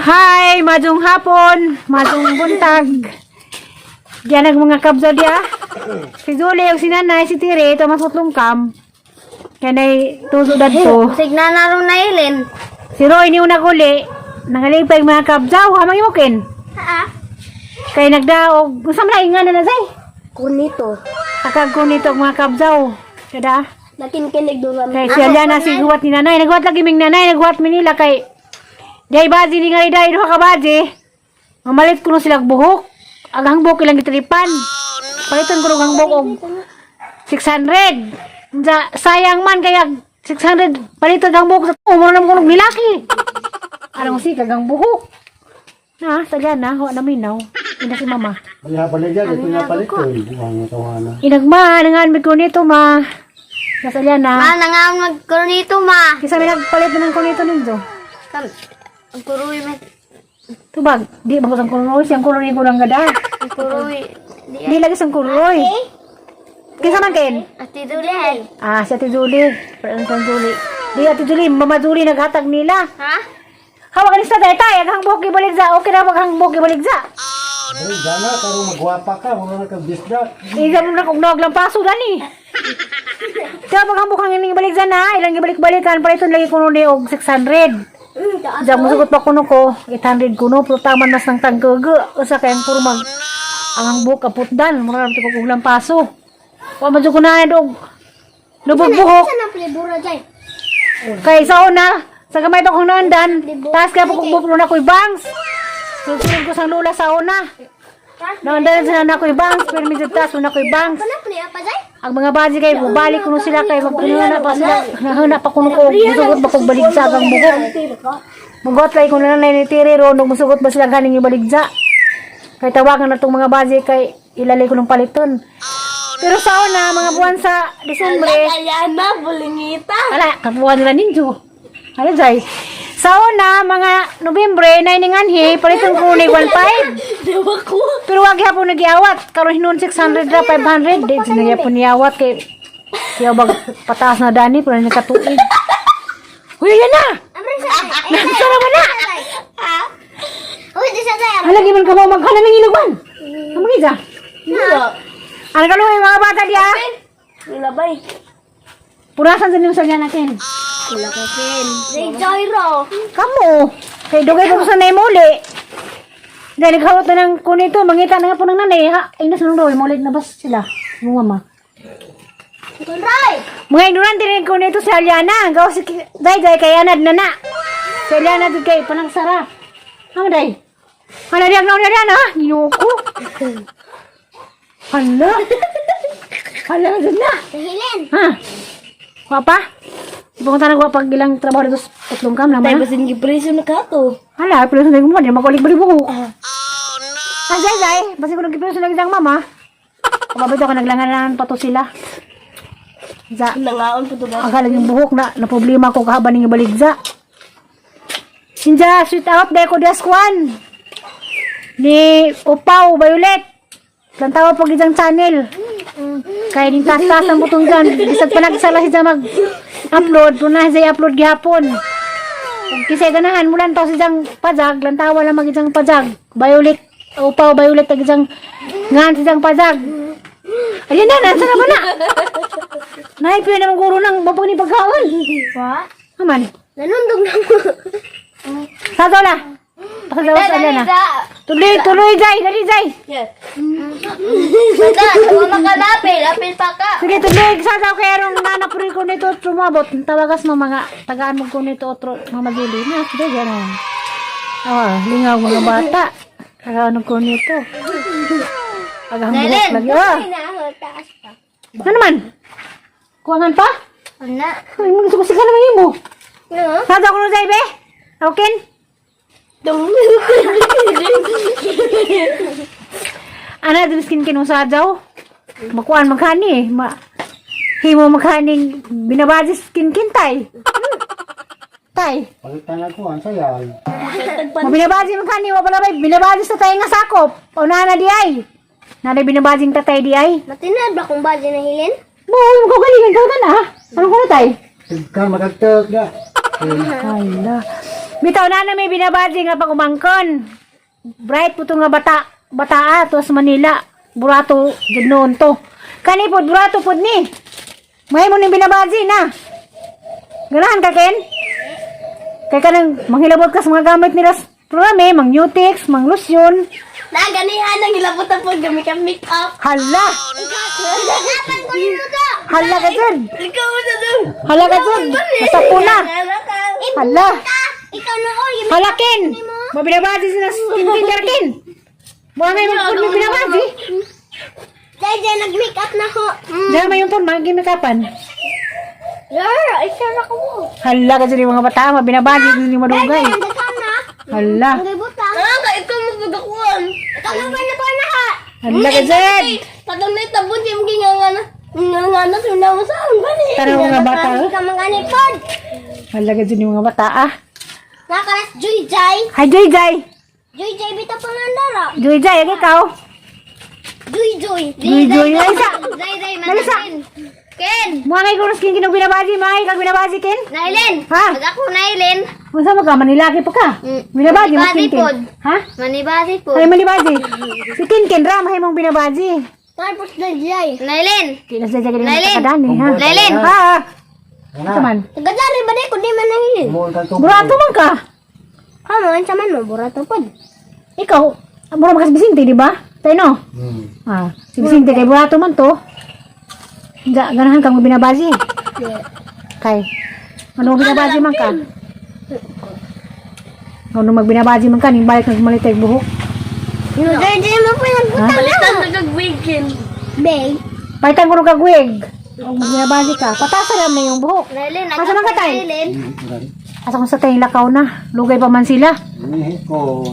Hi, madung hapon, madung buntag. Diyan ang mga kabzo diya. Si Zuli, yung si nanay, si Tire, ito mas kam. Kaya nay tuzo dadto. Signa na ron na ilin. Si Roy ni una guli, nangalipay mga kabzaw, hamang imukin. Ha? Kay nagdaog, unsa man na ingan na zay? Kunito. Akag ko nito ang mga kabzaw. Kada? Nakinkinig doon. Kay siya na si guwat ni nanay, nagwat lagi ming nanay, nagwat mi nila kay Day baji ni nga day duha ka baji. Mamalit kuno sila og buhok. Ang hangbok ilang gitripan. Palitan kuno ang hangbok og 600. Unsa sayang man kaya 600 palitan ang buhok sa umuro na kuno nilaki. Alam mo si kagang buhok. Na, sagana na, wa na minaw. Ina si mama. Wala paligya, ito nga palit ko. Buwang tawana. Inagma, nangan mi ko nito ma. Nasalya Ma, na. nangaon magkurunito ma. Kisa may nagpalit na ng kunito ninyo. Kam, ang kuruy ma. Tubag, di ba ko sang kururoy, siyang kururoy ko lang gada. Ang kuruy. Di Di lagi sang kururoy. Kinsa man ken? Ati Dulay. Ah, si Ate Julie. Parang sang Julie. Di Ate Julie, Mama Julie naghatag nila. Ha? Hawak ni sa tay tay, ang buhok ibalik sa. Okay na wag ang buhok ibalik sa. Ay, dana, karong magwapa ka, wala na kang bisda. Iga mo na kung nog lang paso dani. Kaya pag ang buhok ang ining ibalik sa na, ilang ibalik-balikan pa ito lagi kuno ni og 600. Diyan musugot pa kuno ko, 800 kuno, pero taman mas ng taggaga. Usa kay ang puro mag ang buhok kaputdan, mura lang ko lang paso. Wa man jud ko na og lubog buhok. Saan ang plibura dyan? Kay sa una, sa gamay pa kong naandan, taas kaya po kong bupro na ko'y bangs. Susunod ko sang lula sa una. Naandan sa na ko'y bangs, pero medyo taas una ko'y bangs. Ano pli pa dyan? Ang mga baji kay balik kuno sila kay magpuno pa sila. Nahuna pa kuno ko musugot ba kog baligsa ang buhok. Mugot lay kuno na ni tiri ro nung musugot ba sila ganing ibaligsa. Kay tawagan na tong mga baji kay ilalay ko ng paliton. Pero sa una, mga buwan sa Disyembre, Kaya na, bulingita. ala, kapuan nila ninyo. Ano, Jai? Sa una, mga Nobyembre, naininganhi, paliton ko ni 1.5. Dewa ko. Pero wag hapon nagiawat. Karon hinuon 600 ra 500. Di nagyapon niawat kay kaya bag pataas na dani pero nakatuig. Huy, yan na! Nasa naman na! Ha? Uy, di sa tayo. Hala, di man ka mo maghala ng ilugman. Ang mga isa. Ano ka luhay, mga bata diya? Nilabay. Purasan sa niyong salya natin. Wala ko pen. Di Jairo. Kamu, kay dugay ko sa naimuli. Dahil naghawat na ng kunito, mangita na nga po ng nanay. Ha, ay nasa nung roy, mulit na bas sila. Mga mama. Kunray! Mga ignorante rin ko nito si Aliana. Gawa si Day Day kay anad na na. Si Aliana dito kay panagsara. Ano day? Hala diyan na Aliana. Ginoo ko. Hala. Hala na na. Sahilin. Ha? Wa pa? Pumunta na ko pag ilang trabaho dito sa tatlong kam naman. Basin gipreso na ka to. Hala, pero sa mo, di makulik balik buhok. Ah, Zay, Zay, basta ko nagkipiso lang isang mama. Kumabito ka, naglanganan pa to sila. Za, Nangaon po to ba? akala yung buhok na, na problema ko kahaban ng ibaligza. Sinja, sweet out, dahil ko dias kwan. Ni Upaw, Violet. Lantawa pag isang channel. Kaya ning taas-taas ang butong dyan. Bisag pa nagsala siya mag-upload. Puna siya upload gihapon. Kung kisay ganahan, mulan to siyang pajag. Lantawa lang mag isang pajag. Violet, Upaw, Violet, ag isang ngan siyang pajag. Ayun na, nasa na ba na? Naipin naman guro ng mapag ni pagkaon. Wa? Aman. Nanundog na mo. Sasaw na. Pasasaw sa na. Tuloy, tuloy, Jay. Dali, Jay. Yes. Bata, wala makalapil. Apil pa ka. Sige, tuloy. Sasaw kay arong nanapuri ko nito. Tumabot. Tawagas mo mga tagaan mo ko nito otro mga magili. Na, sige, gano'n. Ah, lingaw mga bata. Tagaan ko nito. Agang buhok lagi. Ah, Taas pa. ano naman? Kuwangan pa? Ano? Ay, mga sukusikan naman yun mo. No? Sasaw ko nun, Jay, be? Okay? Dong. Ana din skin kinusa daw. Makuan maghani eh. Ma himo maghaning binabaji skin kintay. Tay. Palitan ako, ang sayal. Mabinabaji maghani wa pala bay binabaji sa tay nga sakop. O nana di ay. Nana binabajing tatay di ay. Matinad ba kung bazi na hilin? Mo mo ko galingan ka na. Ano ko tay? Tigka, magagtag na. Hala. Bitaw na na may binabadi nga pag-umangkon. Bright po to nga bata. Bataa to sa Manila. Burato jud noon to. Kani pod burato pod ni. May mo ning binabadi na. Ganahan ka, Ken? Kay kanang manghilabot ka sa mga gamit nila sa programa, eh, mang Nutix, mang lotion. Na, ganihan ang hilabot ang paggamit ang make-up. Hala! Laban ko yun ito! Hala ka dyan! Ikaw mo sa dun! Hala ka dyan! Nasa puna! Hala! Ikaw na oy! Hala, Ken! Mabinabadi sila sa Ken, Ken! Mga ngayon magpun may binabadi. Jay, Jay, nag-make up na ko. Diyan may yung phone, mga gimikapan. Girl, isa na ko mo. Hala ka dyan yung mga bata, mabinabadi dyan yung madugay. Ang daghan na. Hala. Ang gibutang. Ah, ka ikaw mo pagakuan. Ikaw mo ba na ko na ha? Hala ka dyan! Katong na tabon siya maging nga na. Nga nga na sila mo saan ba ni? Tara, mga bata, oh. Ikaw mga anipod. Hala ka dyan yung mga bata, ah. Nakaras Joy Jay. Hi, Joy Jay! Joy Jay bitaw pangandara. Joy Jay, ang ikaw? Joy Joy. Joy Joy. Nalisa! Jay Jay Nalisa! Ken. Mga ngayon kung skin kinong binabadi, mga ngayon kang binabadi, Ken? Nailin. Ha? Pag ako Nailin. Unsa mo ka, manilaki pa ka? Binabadi, mas Manibadi Ken Ken. pod. Ha? Manibasi po. Ay, manibadi. Si Ken Ken ra, mahay mong binabadi. Tapos na Jay. Nailin. Kaya nasa dyan Lailin. kadani, ha? Lailin. Ha? Ana. Asa man? Tagadari ba di kundi man Nailin? Umuon kang tubig. Burato man ka. Ah, man sa man mo burato pod. Ikaw, mura makas Vicente, di ba? Tayo no? Ah, si Vicente kay burato man to. Ga, ganahan kang binabazi. Kay, ano binabazi man ka? Ano magbinabazi man ka, ning balik nagmalit ay buhok. No, Jay Jay mo pa nagbutang na. Palitan na kag-weekend. Bay. Palitan ko ng kagwig. Kung magbinabazi ka, patasan naman na yung buhok. Nailin, Asa man ka, tay? Nailin. Asa kung sa tayong lakaw na, lugay pa man sila. Nihi ko.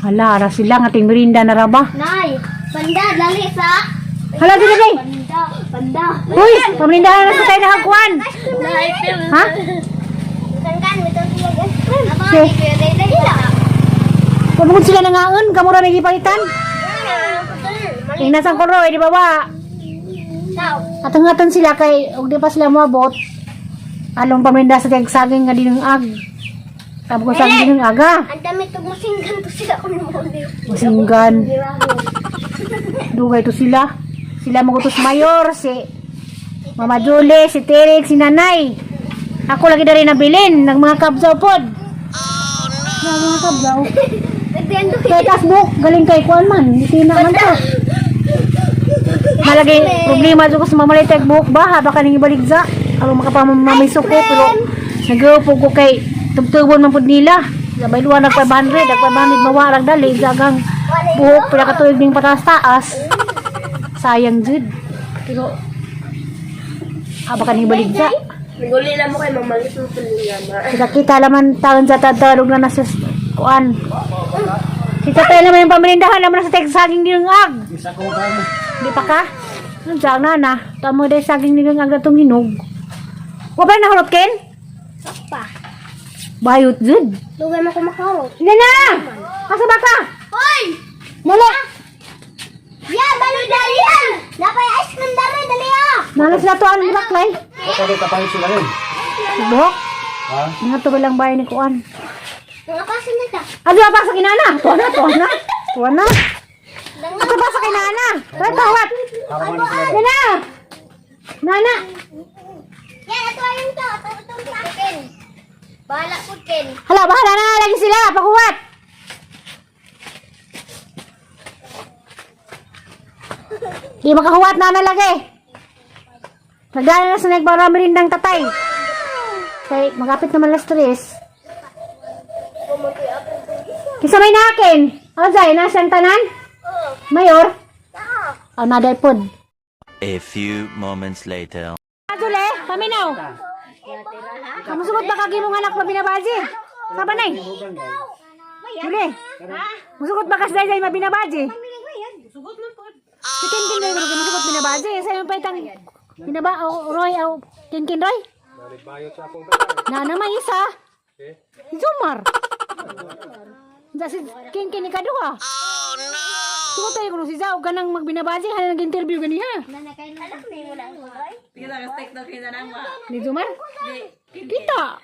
Hala, ara sila nga ting merinda na raba. Nay, banda dali sa. Hala, dili bay. Banda, banda. Uy, pamalindahan na sa tayo nakagkuhan. Nay, Ha? Kan bitaw sila ice cream. Okay. Pamukod sila nangaon, kamura na gipalitan. Tingnan sang kuro, eh, di ba ba? Atong-aton sila kay og di pa sila moabot. Along paminda sa tag saging nga dinung ag. Tabo ko saging dinung aga. Ang dami tug musinggan to sila kung mo. Masinggan. Dugay to sila. Sila magutos mayor si Mama Julie, si Terek, si Nanay. Ako lagi dari nabilin ng mga kabsaw pod. Oh, no. Mga kabsaw. Nagdendo. Kay tasbuk, galing kay kuan man, hindi na man to. Malagi problema jud ko sa mamalit tag buhok ba, ha baka ning ibalik za. Aron makapamamay suko pero nagaupo ko kay tubtubon man pud nila. Sabay luwa nag 500, nag 500 mawarag dali zagang buhok pila ka tuig ning pataas-taas. Sayang jud. Pero ha baka ning ibalik za. Naguli na mo kay mamalit mo tulingan. Kita kita laman taon sa tadtarog na nasa kuan. Si tatay naman yung pamirindahan naman sa tek saging din ag. Isa ko kami. Di pa ka? Ano dyan na na? Tamo dahil saging din ag natong hinog. Wa pa nahurot Ken? Pa. Bayot jud. Lugay mo kumakarot. Nana! Asa ba ka? Hoy! Nala! Ya, balo dali yan! Napay ice cream dali, dali ah! Nala sila to ang baklay. Baka di kapalit sila rin. Buhok. Ha? Nga to lang bahay ni kuan. Mga pasin na ta. Ano pa sa kinana? Tuwa na, tuwa na. Tuwa na. Ano pa sa kinana? Tuwa, tuwa. Para man sila. Nana! Nana! Yan, ato ayun to. Ato itong sa akin. Bahala po, Ken. Hala, bahala na lagi sila. Pakuwat. Di makahuwat na na lagi. Nagdala na sa nagparami rin ng tatay. Kay magapit naman las tres. Kisa may nakin. Ano dyan? Nasa ang tanan? Mayor? Oh, naday pod. A few moments later. Azule, paminaw. Kamusugot ba kagi mong anak mabinabaji? Sabanay. Jule. Musugot ba kas dayday mabinabaji? Si Kinkin ba yung musugot binabaji? Sa yung paitang binaba o Roy o Kinkin Roy? Na naman isa. Zumar. Da si Kinkin ni kaduha. Oh no. Sugot tayo kuno si Zao ganang magbinabaji hanan nag-interview ganiha. Anak ni mo na ako, ay. Ni Zumar? Kita.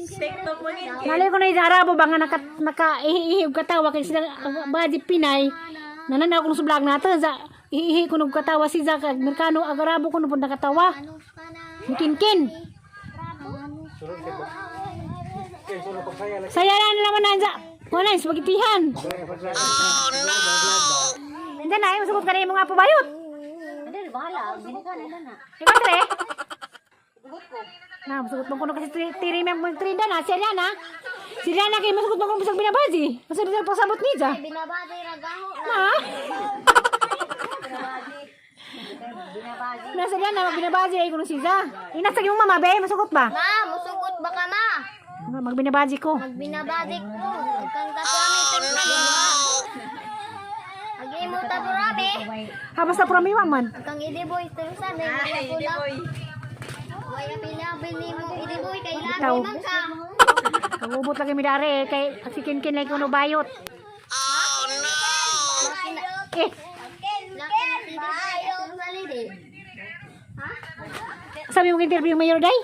TikTok mo kin. Nalay ko na yung Arabo ba nga naka, naka ihi og katawa kay sila ang badi Pinay. Nananaw ko sa vlog nato sa ihi ko og katawa si Zach Amerikano ag Arabo ko pud nakatawa. Mikinkin. Saya na naman na wala spaghettihan. Oh no. Hindi na, masugot ka na yung mga pabayot. Hindi, bahala. Ginikanan na. Ikaw, tre? Na, masugot mo kuno kasi tiri may mga trinda na, siya na. Sila na kay masugot mo kuno bisag binabazi. Kasi di pasabot niya. Binabati ragaho na. Na? Nasa diyan na magbinabazi ay kuno siya. Inasa yung mama be, masugot ba? Ma, musugot ba ka ma? Magbinabazi ko. Magbinabati ko. Kang taprami oh, no. Agi mo taprami. Ha basta prami man. Kang idiboy terusan eh. Ay, di boy. Waya pila bili mo idiboy kay lami Ikaw. man ka. Kagubot lagi mi dare eh, kay si Kinkin lagi kuno bayot. Laki na Eh, laki na si idiboy terusan di. sabi mo interview mayor day?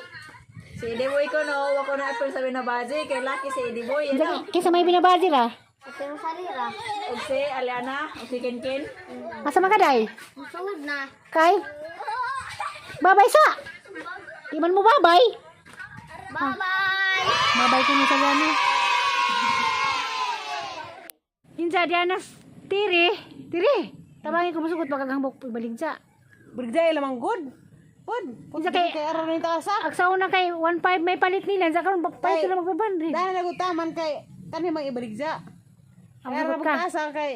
Si Ediboy ko no, wako na apple sa binabazi kay laki si Ediboy ano. Kaysa may binabazi ra. Terusan ra. Og si Aliana, og si Kinkin. Asa man ka day? Musugot na. Kay? Babay sa. Di man mo babay. Bye-bye. Babay ko sa gano. Insa diana tiri, tiri. Tabangin ko musugot pagkaghambok ibaligja. Brigday lamang good. Good. Unsa kay Kay aron ni taasa. Agsaw na kay 1.5 may palit nila sa karon palit sila magbaban rin. Dahil nagutaman kay kani mang ibaligja. Ang Kay aron sugot ka. taasa kay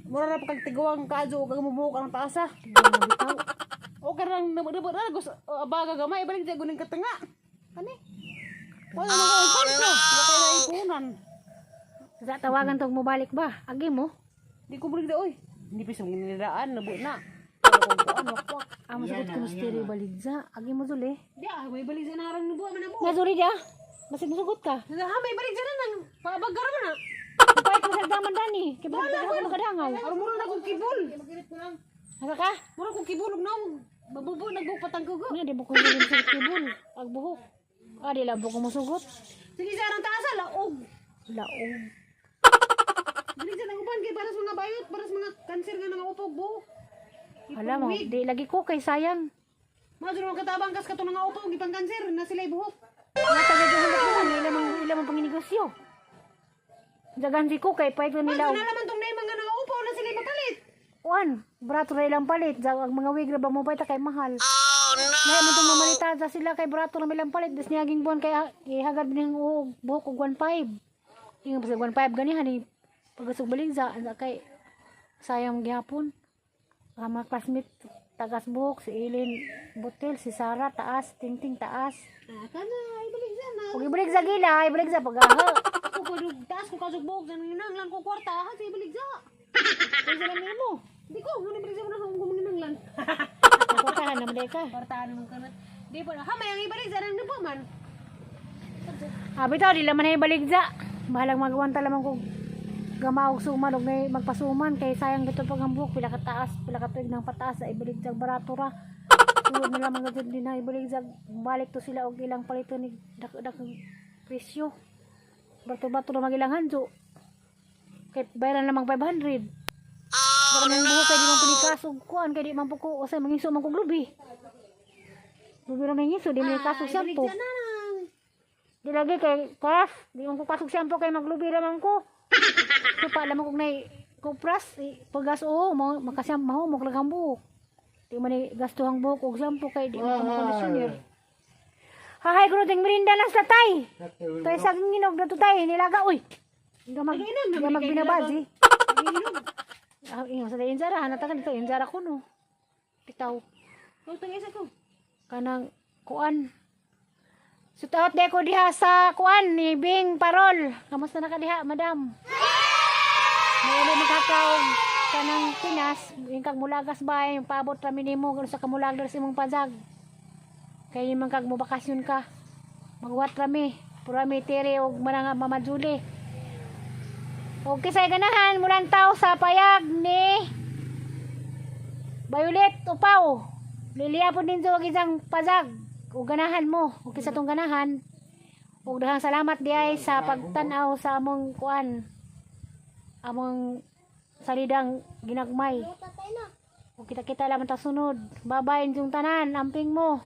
mura ra pa kag tiguang kaadyo ug ang mubuhok ang taasa. Okay lang nabot na gusto abaga gamay ibaligja guning katanga. Kani. Wala na ko ko. Wala kay naipunan. Sa tawagan tog mobalik ba? Agi mo. Di ko baligja oy. Hindi pa sa niliraan nabot na. Ang musugot ko mas tiri baligja. Agi mo zuli. Di ah, may baligja na aron nubo man na mo. Na zuli dia. Basig musugot ka. Ha, may baligja na nang paabag man na. Pahit mo sa daman dani. Kay balik ka mo kadangaw. Aron mura na kong kibol. Asa ka? Mura kong kibol ug naong mabubo nagbuk patangko ko. Nga di mo ko hiling sa kibol. Ag buhok. Ah, di lang ko musugot. Sige sa arang taasa laog. Laog. Dili sa uban kay para sa mga bayot, para sa mga kanser nga nga upog buhok. Wala mo, di lagi ko kay sayang. Mga jud mga katabang kas kato nga upog gipang kanser na sila buhok. Natagay ko hulog naman, ila mong panginegosyo. Dagan si ko kay pahit ko nila. Ano naman tong nay mga nga upaw na sila mapalit. Uan, brato na ilang palit. Dag ang mga wig ra ba mo pa kay mahal. Oh no. Nay mo tong mamalita sa sila kay brato na ilang palit. Des niaging buwan kay ihagad ning og buhok og 1.5. Ingon pa sa 1.5 gani hani pagasug baligza anda kay sayang gihapon. Ang mga classmate tagas buhok si Eileen Butel, si Sara taas, Tingting taas. Ah, kana ibalik sa na. Ug ibalik sa gila, ibalik sa pagaha. Ako ko taas ko kasug buhok sa nanginanglan ko kwarta ha sa ibalik sa. Kinsa lang mo? Di ko ngano ibalik sa mo kung manginanglan. Kwartahan na man ka. Kwartaan mo kana. Di pa ha may ang ibalik sa nang nubo man. Abi to, di laman ay baligja. Bahalang magwanta lamang kung gamaog suman og may magpasuman kay sayang gito pag ang buhok pila ka taas, pila ka tuig nang pataas sa ibaligjag barato ra. Sulod na lamang gud din na ibaligjag balik to sila og ilang palito ni dak dak presyo. Bato-bato na magilang hanjo. Kay bayaran lamang 500. Oh, no! Buhok kay di man punikas og kuan kay di man po ko usay mangiso man kog lubi. Lubi ra mangiso di man kasog shampoo. Di lagi kay kas, di man ko kasog shampoo kay maglubi ra man ko. So pa lamang kog nay kupras, pagas oo, makasam mahumok lang ang buhok. Di man ni gasto ang buhok og shampoo kay di man ko conditioner. Hahay kuno ting merinda na sa tay. Tay sa nginog na to tay, nilaga uy. Gamag gamag binabazi. Ah, ingon sa injara, hanatakan dito injara kuno. Bitaw Kung tagay sa ko. Kanang kuan. Shout out ko diha sa kuan ni Bing Parol. Kamusta na ka diha, madam? May makakaog kanang Pinas, yung kag mulagas ba, yung paabot ra nimo sa kamulag sa imong pajag. Kay man kag mo bakasyon ka. Magwat ra mi, pura mi tiri og mananga Mama Julie. Og kisay ganahan mulantaw sa payag ni Violet Upaw. Liliya po din sa isang pazag. O ganahan mo. O kisa tong ganahan. O Ug daghang salamat diay sa pagtan-aw sa among kuan. Among salidang ginagmay. Tatay na. Ug kita-kita lamang ta sunod. Bye-bye inyong tanan. Amping mo.